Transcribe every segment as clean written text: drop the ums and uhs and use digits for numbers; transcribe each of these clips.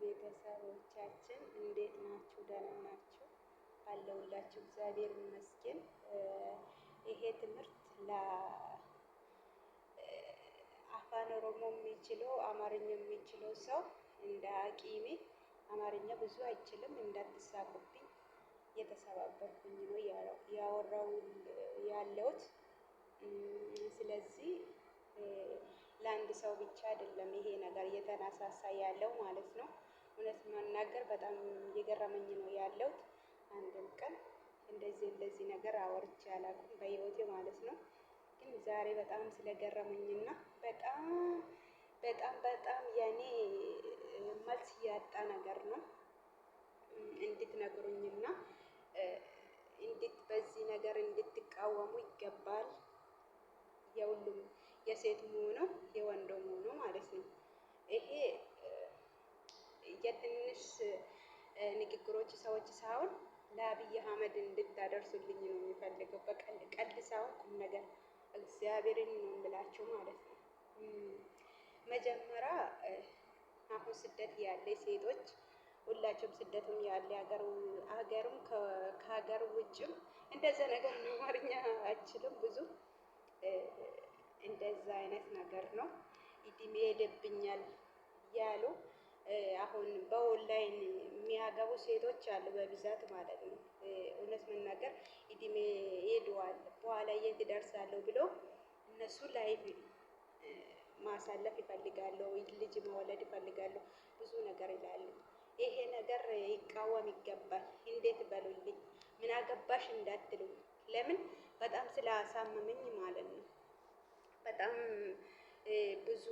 ቤተሰቦቻችን እንዴት ናችሁ? ደህና ናችሁ? አለሁላችሁ። እግዚአብሔር ይመስገን። ይሄ ትምህርት ለአፋን ኦሮሞ የሚችለው፣ አማርኛ የሚችለው ሰው እንደ አቂሜ አማርኛ ብዙ አይችልም፣ እንዳትሳቁብኝ እየተሰባበርኩኝ ነው ያወራው ያለሁት። ስለዚህ ለአንድ ሰው ብቻ አይደለም ይሄ ነገር እየተነሳሳ ያለው ማለት ነው። እውነት መናገር በጣም እየገረመኝ ነው ያለሁት። አንድም ቀን እንደዚህ እንደዚህ ነገር አወርቼ አላውቅም በህይወቴ ማለት ነው። ግን ዛሬ በጣም ስለገረመኝና በጣም በጣም በጣም የኔ መልስ ያጣ ነገር ነው እንድትነግሩኝና እንድት በዚህ ነገር እንድትቃወሙ ይገባል። የሁሉም የሴትም ሆኖ የወንዱም ሆኖ ማለት ነው። ይሄ የትንሽ ንግግሮች ሰዎች ሳይሆን ለአብይ አህመድ እንድታደርሱልኝ ነው የሚፈልገው። በቀልድ ቀልድ ሳይሆን ቁም ነገር እግዚአብሔርን ነው የምላችሁ ማለት ነው። መጀመሪያ አሁን ስደት ያለ ሴቶች ሁላችሁም ስደትም ያለ ሀገሩም ከሀገር ውጭም እንደዛ ነገር ነው። አማርኛ አይችልም ብዙ እንደዛ አይነት ነገር ነው። እድሜ ሄደብኛል ያሉ አሁን በኦንላይን የሚያገቡ ሴቶች አሉ በብዛት ማለት ነው። እውነት መናገር እድሜ ሄደዋል፣ በኋላ የት እደርሳለሁ ብሎ እነሱ life ማሳለፍ ይፈልጋሉ፣ ልጅ መውለድ ይፈልጋሉ፣ ብዙ ነገር ይላሉ። ይሄ ነገር ይቃወም ይገባል። እንዴት በሉልኝ፣ ምን አገባሽ እንዳትሉ። ለምን በጣም ስላሳመመኝ ማለት ነው። በጣም ብዙ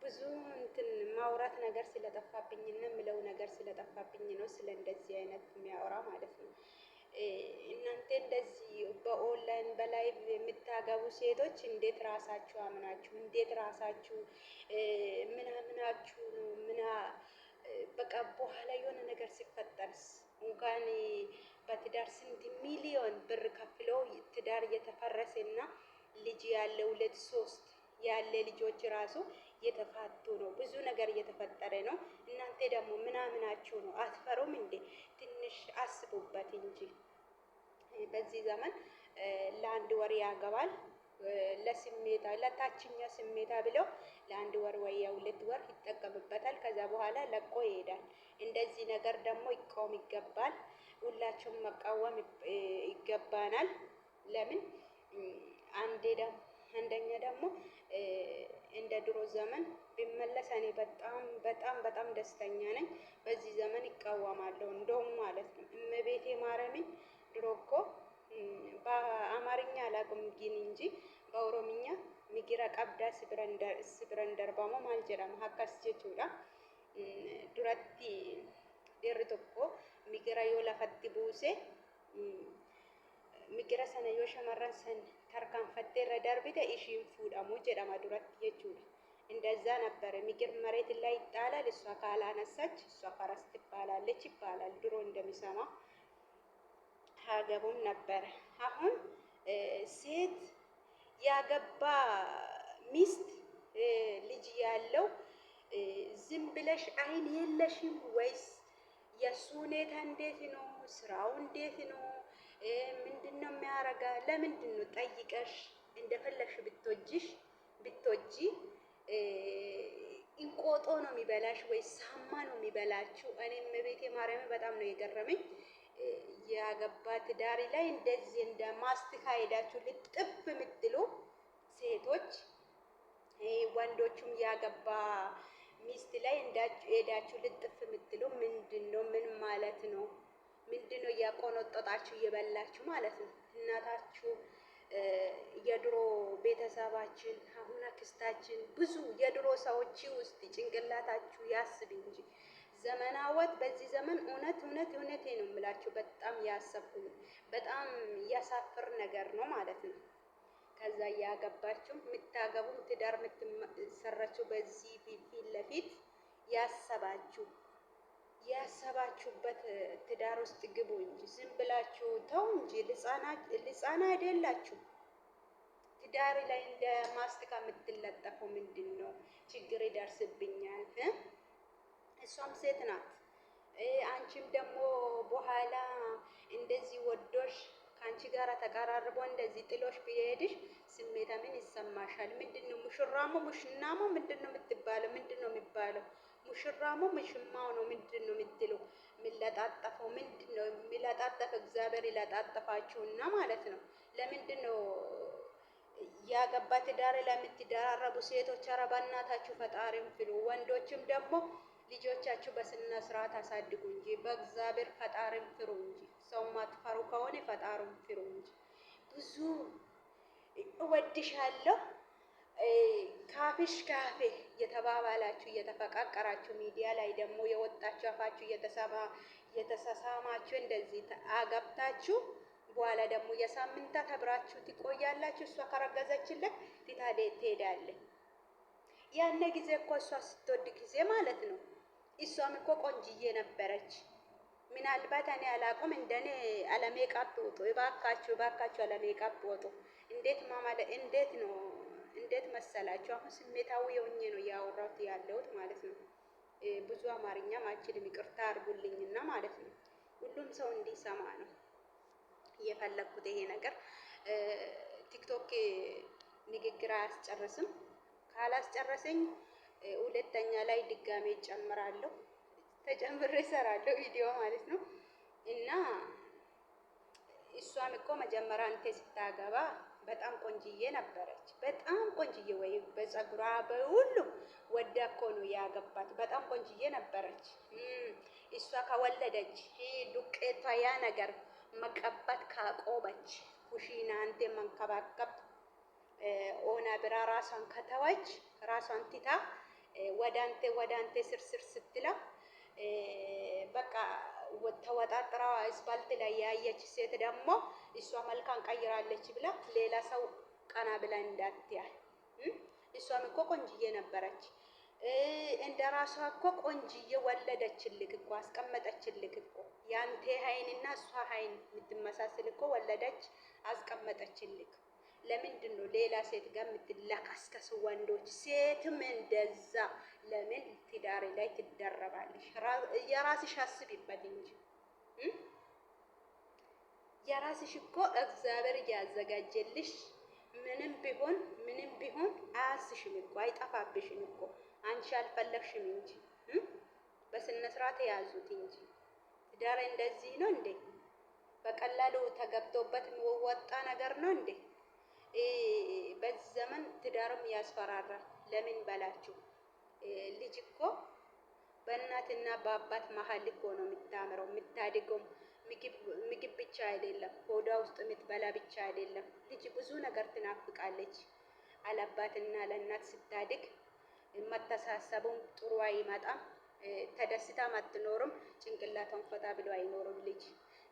ብዙ እንትን ማውራት ነገር ስለጠፋብኝ እና የምለው ነገር ስለጠፋብኝ ነው ስለ እንደዚህ አይነት የሚያወራ ማለት ነው። እናንተ እንደዚህ በ online በ live የምታገቡ ሴቶች እንዴት ራሳችሁ አምናችሁ፣ እንዴት ራሳችሁ ምናምናችሁ ነው ምና በቃ በኋላ የሆነ ነገር ሲፈጠርስ እንኳን በትዳር ስንት ሚሊዮን ብር ከፍለው ትዳር እየተፈረሰና ልጅ ያለ ሁለት ሶስት ያለ ልጆች ራሱ እየተፋቱ ነው። ብዙ ነገር እየተፈጠረ ነው። እናንተ ደግሞ ምናምናችሁ ነው? አትፈሩም እንዴ? ትንሽ አስቡበት እንጂ። በዚህ ዘመን ለአንድ ወር ያገባል ለስሜታ ለታችኛ ስሜታ ብለው ለአንድ ወር ወይ 2 ወር ይጠቀምበታል። ከዛ በኋላ ለቆ ይሄዳል። እንደዚህ ነገር ደግሞ ይቆም ይገባል። ሁላችሁም መቃወም ይገባናል። ለምን አንዴ ደግሞ አንደኛ ደግሞ እንደ ድሮ ዘመን ቢመለስ እኔ በጣም በጣም በጣም ደስተኛ ነኝ። በዚህ ዘመን ይቃወማለሁ እንደውም ማለት ነው። እመቤቴ ማርያምን ድሮ እኮ በአማርኛ አላውቅም ግን እንጂ በኦሮምኛ migira qabdaa si biran darbamoo maal jedhama akkas jechuudha. Duratti dhiirri tokko migira yoo lafatti buuse migira sana yoo shamarran san tarkaanfattee irra darbite ishiin fuudhamu jedhama duratti jechuudha. እንደዛ ነበረ። ሚግር መሬት ላይ ይጣላል። እሷ ካላነሳች እሷ ፈረስ ትባላለች ይባላል። ድሮ እንደሚሰማ ሀገቡም ነበረ። አሁን ሴት ያገባ ሚስት ልጅ ያለው ዝም ብለሽ አይን የለሽም ወይስ የእሱ ሁኔታ እንዴት ነው? ስራው እንዴት ነው? ምንድን ነው የሚያረጋ? ለምንድን ነው ጠይቀሽ እንደፈለግሽ ብትወጂሽ ብትወጂ እንቆጦ ነው የሚበላሽ ወይ ሳማ ነው የሚበላችሁ? እኔ እመቤቴ ማርያም በጣም ነው የገረመኝ። ያገባ ትዳሪ ላይ እንደዚህ እንደ ማስቲካ ሄዳችሁ ልጥፍ የምትሉ ሴቶች፣ ወንዶቹም ያገባ ሚስት ላይ ሄዳችሁ ልጥፍ የምትሉ ምንድን ነው? ምን ማለት ነው? ምንድን ነው እያቆነጠጣችሁ እየበላችሁ ማለት ነው? እናታችሁ የድሮ ቤተሰባችን አሁን አክስታችን ብዙ የድሮ ሰዎች ውስጥ ጭንቅላታችሁ ያስብ እንጂ ዘመናወት በዚህ ዘመን እውነት እውነት እውነቴ ነው የምላችሁ በጣም ያሰብኩ በጣም ያሳፍር ነገር ነው ማለት ነው። ከዛ እያገባችሁ የምታገቡም ትዳር የምትሰረችው በዚህ ፊት ለፊት ያሰባችሁ ያሰባችሁበት ትዳር ውስጥ ግቡ እንጂ ዝም ብላችሁ ተው እንጂ ልጻና አይደላችሁ። ትዳር ላይ እንደ ማስቲካ የምትለጠፈው ምንድን ነው? ችግር ይደርስብኛል። እሷም ሴት ናት። አንቺም ደግሞ በኋላ እንደዚህ ወዶሽ ከአንቺ ጋር ተቀራርቦ እንደዚህ ጥሎሽ ቢሄድሽ ስሜታ ምን ይሰማሻል? ምንድን ነው ሙሽራሙ ሙሽናሙ ምንድን ነው የምትባለው? ምንድን ነው የሚባለው? ሙሽራሙ ሙሽማው ነው ምንድን ነው የምትለው? የሚለጣጠፈው ምንድን ነው የሚለጣጠፍ? እግዚአብሔር ይለጣጠፋችሁና ማለት ነው። ለምንድን ነው ያገባ ትዳር ለምትደራረቡ ሴቶች ኧረ በእናታችሁ ፈጣሪም ፍሉ። ወንዶችም ደግሞ ልጆቻችሁ በስነ ስርዓት አሳድጉ እንጂ በእግዚአብሔር ፈጣሪም ፍሩ እንጂ። ሰው ማትፈሩ ከሆነ ፈጣሪም ፍሩ እንጂ። ብዙ እወድሻለሁ ካፍሽ ካፌ እየተባባላችሁ እየተፈቃቀራችሁ ሚዲያ ላይ ደግሞ የወጣችሁ አፋችሁ እየተሳሳማችሁ እንደዚህ አገብታችሁ በኋላ ደግሞ የሳምንታት አብራችሁ ትቆያላችሁ። እሷ ከረገዘችልህ ትታ ትሄዳለህ። ያነ ጊዜ እኮ እሷ ስትወድ ጊዜ ማለት ነው። እሷም እኮ ቆንጅዬ ነበረች። ምናልባት እኔ አላውቅም። እንደኔ አለሜካፕ ወጡ። እባካችሁ እባካችሁ አለሜካፕ ወጡ። እንዴት ማማለ እንዴት ነው እንዴት መሰላችሁ? አሁን ስሜታዊ ሆኜ ነው እያወራሁት ያለሁት ማለት ነው። ብዙ አማርኛም አልችልም፣ ይቅርታ አድርጉልኝና ማለት ነው። ሁሉም ሰው እንዲሰማ ነው እየፈለግኩት ይሄ ነገር። ቲክቶክ ንግግር አያስጨርስም። ካላስጨረሰኝ ሁለተኛ ላይ ድጋሜ እጨምራለሁ፣ ተጨምሬ እሰራለሁ ቪዲዮ ማለት ነው። እና እሷም እኮ መጀመሪያ አንተ ስታገባ በጣም ቆንጅዬ ነበረች። በጣም ቆንጅዬ ወይ በፀጉሯ በሁሉም ወዳ እኮ ነው ያገባት። በጣም ቆንጅዬ ነበረች። እሷ ከወለደች ዱቄቷ ያ ነገር መቀባት ካቆመች፣ ኩሽና አንተ መንከባከብ ኦና ብራ ራሷን ከተወች፣ ራሷን ትታ ወዳንተ ወዳንተ ስርስር ስትላ በቃ ተወጣጥራ አስፋልት ላይ ያየች ሴት ደግሞ እሷ መልካን ቀይራለች ብላ ሌላ ሰው ቀና ብላ እንዳትያል። እሷም እኮ ቆንጅዬ ነበረች። እንደ ራሷ እኮ ቆንጅዬ ወለደችልክ እኮ፣ አስቀመጠችልክ እኮ። ያንተ ሀይንና እሷ ሀይን የምትመሳስል እኮ ወለደች፣ አስቀመጠችልክ። ለምንድን ነው ሌላ ሴት ጋር የምትለካስከሱ ወንዶች? ሴትም እንደዛ ለምን ትዳሬ ላይ ትደረባለሽ? የራስሽ አስቢበት እንጂ። የራስሽ እኮ እግዚአብሔር እያዘጋጀልሽ ምንም ቢሆን ምንም ቢሆን አያስሽም እኮ፣ አይጠፋብሽም እኮ። አንቺ አልፈለግሽም እንጂ በስነ ስርዓት የያዙት እንጂ። ትዳር እንደዚህ ነው እንዴ? በቀላሉ ተገብቶበት የሚወጣ ነገር ነው እንዴ? በዚህ ዘመን ትዳርም ያስፈራራል። ለምን በላችሁ? ልጅ እኮ በእናትና በአባት መሀል እኮ ነው የምታምረው የምታድገው። ምግብ ብቻ አይደለም፣ ሆዷ ውስጥ የምትበላ ብቻ አይደለም። ልጅ ብዙ ነገር ትናፍቃለች። አለአባትና ለእናት ስታድግ መተሳሰቡም ጥሩ አይመጣም። ተደስታም አትኖርም። ጭንቅላቷን ፈታ ብሎ አይኖርም። ልጅ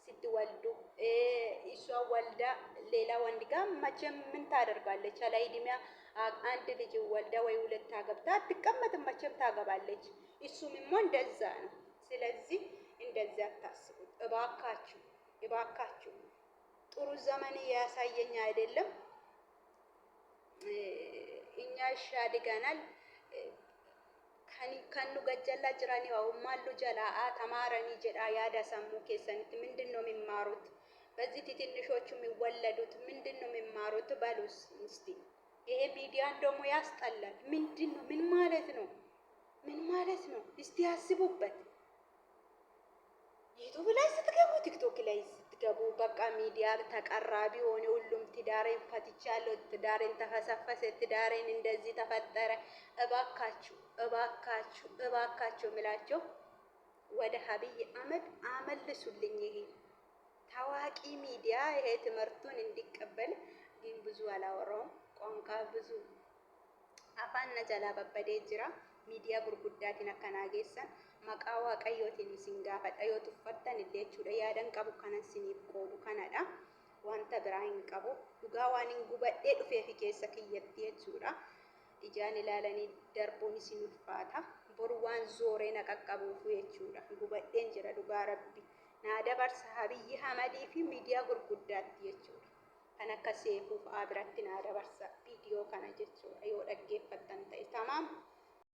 ስትወልዱ እሷ ወልዳ ሌላ ወንድ ጋር መቼም ምን ታደርጋለች? አላይ እድሜያ አንድ ልጅ ወልዳ ወይ ሁለት አገብታ አትቀመጥም። መቼም ታገባለች። እሱም እሞ እንደዛ ነው። ስለዚህ እንደዛ አታስቡት እባካችሁ፣ እባካችሁ። ጥሩ ዘመን ያሳየኝ አይደለም። እኛ እሺ አድገናል። ከኑ ገጀላ ጅራኒ ማሉ ጀላ ተማረኒ ጀዳ ያዳ ሰሙ keessanitti ምንድን ነው የሚማሩት? በዚህ ትንሾቹ የሚወለዱት ምንድን ነው የሚማሩት? በሉስ እስቲ። ይሄ ሚዲያን ደግሞ ያስጠላል። ምንድን ነው? ምን ማለት ነው? ምን ማለት ነው? እስቲ ያስቡበት። ዩቱብ ላይ ስትገቡ፣ ቲክቶክ ላይ ስትገቡ በቃ ሚዲያ ተቀራቢ ሆነ። ሁሉም ትዳሬን ፈትቻለሁ፣ ትዳሬን ተፈሰፈሰ፣ ትዳሬን እንደዚህ ተፈጠረ። እባካችሁ እባካችሁ እባካችሁ ምላቸው ወደ አብይ አህመድ አመልሱልኝ። ይሄ ታዋቂ ሚዲያ ይሄ ትምህርቱን እንዲቀበል ግን ብዙ አላወራውም። ቋንቋ ብዙ afaan na jalaa babbadee jira. Miidiyaa gurguddaatiin akkanaa geessan maqaa waaqayyootiin isin gaafadha. Yoo tuffattan illee jechuudha, yaadan qabu kanan siniif qoodu kanadha. Wanta biraa hin qabu. Dhugaa waan hin gubadhee dhufeefi keessa kiyyatti jechuudha. Ijaan ilaalanii darbuun isin ulfaata. Boru waan zooree na qaqqabuufu jechuudha. Gubadheen jira dhugaa rabbi. Naa dabarsa Abiyyi Ahmadii fi miidiyaa gurguddaatti jechuudha. Kan akka seefuu fa'aa biratti naa dabarsa viidiyoo kana jechuudha yoo dhaggeeffattan ta'e. Tamaam.